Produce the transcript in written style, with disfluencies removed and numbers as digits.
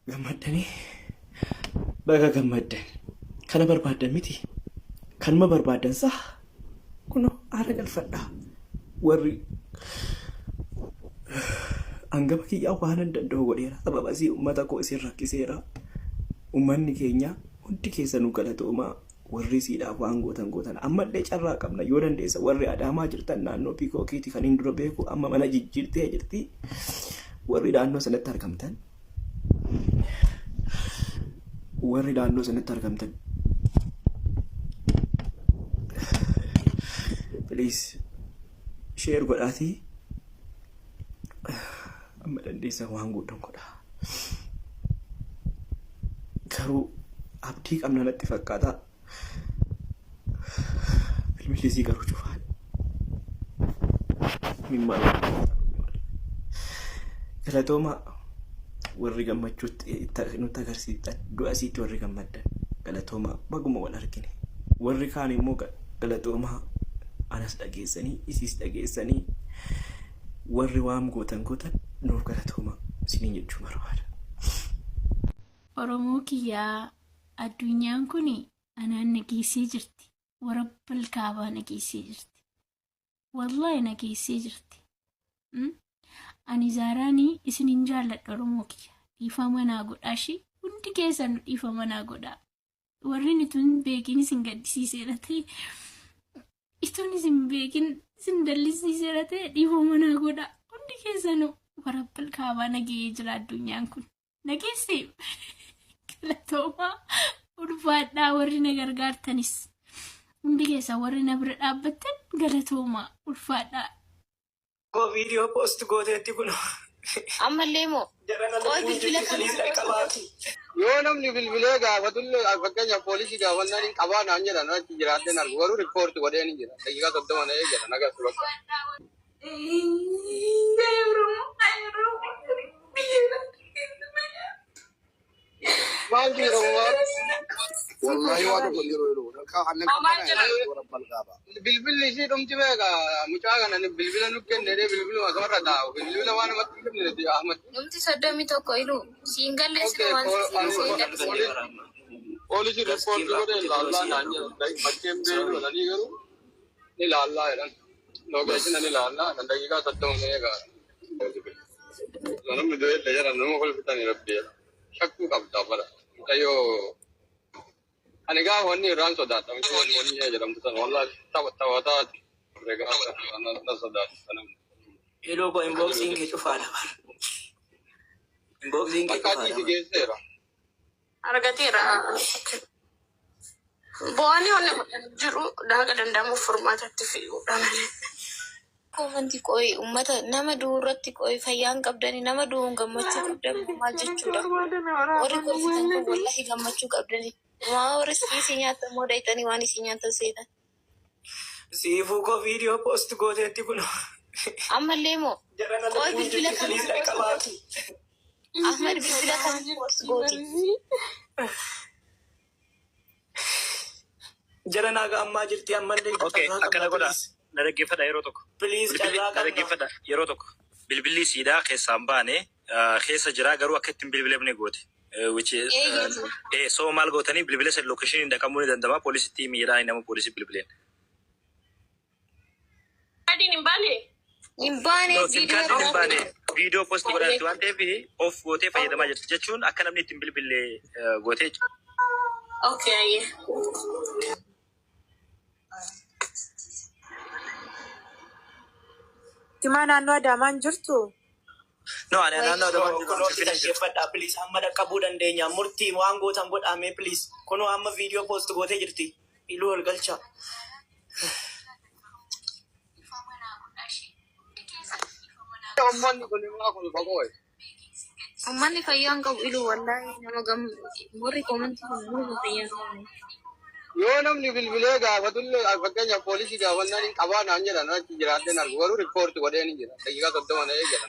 Gammaddanii? Baga gammaddan. Kana barbaaddan miti? Kanuma barbaaddan sah? Kunoo aara galfadhaa. Warri hangama kiyyaa waanan danda'u godheera. Sababa isii uummata koo isin rakkiseera. Uummanni keenya hundi keessanuu galatoomaa. Warri isiidhaaf waan gootan gootan. Ammallee carraa qabna yoo dandeessa warri Adaamaa jirtan naannoo Piikookiiti kan hin dura beeku amma mana jijjiirtee jirti. Warri naannoo sanatti argamtan warri naannoo sanatti argamtan please share godhaatii amma dandeessan waan gootan godhaa. Garuu abdii qabna natti fakkaata. Bilbilli isii garuu cufaadha. Mimmaan galatoomaa warri gammachuutti nutti agarsiiftan du'a isiitti warri gammaddan galatoomaa baguma wal argine warri kaan immoo galatoomaa anas dhageessanii isiis dhageessanii warri waan gootan gootan nuuf galatoomaa isiniin jechuu barbaada. Oromoo kiyyaa addunyaan kun anaan na geessee jirti. Warabbal kaabaa na geessee jirti. Wallaahi na geessee jirti. Ani zaaraanii isinin jaalladha Oromoo kiyya. Dhiifama naa godhaa ishii hundi keessanuu dhiifama naa godhaa. Warri itun beekin isin gaddisiiseera ta'e ituun isin beekin isin dallisiiseera ta'e dhiifama naa godhaa. Hundi keessanuu warabbal kaabaa na ga'ee jira addunyaan kun. Na geesse galatoomaa ulfaadhaa warri na gargaartanis. Hundi keessan warri na bira dhaabbattan galatoomaa ulfaadhaa. Koo viidiyoo post gooteetti kun. Ammallee moo? Jarana Qoy lubbuun bilbila jirti kam please dhaqqabaati. Yoo namni bilbilee gaafatullee fakkeenyaaf poolisii gaafannaan hin qabaa naan jedhan achi jiraadheen argu garuu riippoorti godheen hin jira daqiiqaa 30 na eegala nagartu bakka. Maal jira waan Wallahi waa tokko hin jiru yeroo. Harkaa annan Homaa qabana jira. yeroo rabbal kaaba. Bilbilli ishii dhumti beeka mucaa kana bilbila nu kennee bilbiluma asumarra taa'u bilbila waan namatti hin kennine Ahmad. Dhumti 31 iluu. Siin galle Okay, sila waan siin galle. poolisii riippoorti godhee ilaallaa naan jedhan bakkeen beeku jedhanii garuu ni ilaallaa jedhan. Lookeeshina ni ilaallaa daqiiqaa 30 na eegaa. Namni du'e illee jedhan nama kolfitanii rabbi jedha. Shakkuu qabda bara. Mucayyoo ani gaafa wanni irraan sodaadha. Mucayyoon wanni jedhamtu sana wallahi tapha taphataa ture gaafa na sodaachisa namni. Hello koo inboxiin kee cufaadha bar. Inboxiin kee Bakka cufaadha adiisi bar. geesseera. Argateera. Bu'aan wanni jiru haga danda'amuuf furmaatatti fiiguudha malee. Koomantii qoyi ummata nama du'u irratti qoyi fayyaan qabdani nama du'uun gammachuu qabdan kun maal jechuudha? Warri kolfitan kun wallahi gammachuu qabdani. Maa warri isii nyaattan moo dhayxanii waan isii nyaattan seetan? Siifuu koo viidiyoo post gooteetti kun. Ammallee moo? Jarana Qoy lubbuun bilbila jirti kam please dhaqqabaati. Ahmad bilbila kam post gooti? Jara naaga ammaa jirti ammallee Okay, carraa akkana qabna godha. please. Na dhaggeeffadha yeroo tokko. Please Bilbilli carraa na qabna. dhaggeeffadha yeroo tokko. Bilbilli siidhaa keessaan baane keessa jira garuu akka ittiin bilbilamne goote. Which is, Eeyyatu. so maal gootanii bilbila san location dhaqamuu ni danda'ama poolisitti miidhaan nama poolisii bilbileen. Adiin hin baane? Hin baane No, sim viidiyoo kaardiin hin baane viidiyoo post godhaatti Baay'ee. waan ta'eef off gootee fayyadamaa jirti jechuun akka namni ittiin bilbille gootee jechuudha. Okay, ayyee. Timaa naannoo Adaamaa hin jirtu? No, ani naannoo Adaamaa hin jiru, Kunooti Finfinnee jira. dhaggeeffadhaa please amma dhaqqabuu dandeenya murtii waan gootan godhaa mee please kunoo amma viidiyoo post gootee jirti iluu ol galchaa. Uummanni kun immoo kun fagoo. Uummanni fayyaa hin qabu iluu wallaahi nama gam warri koomantii kun nama fayyaa hin qabu. Yoo namni bilbilee gaafatullee fakkeenyaaf poolisii gaafannaan hin qabaa naan jedhan achi jiraadheen argu garuu riippoorti godheen hin jira daqiiqaa 30 na eegala.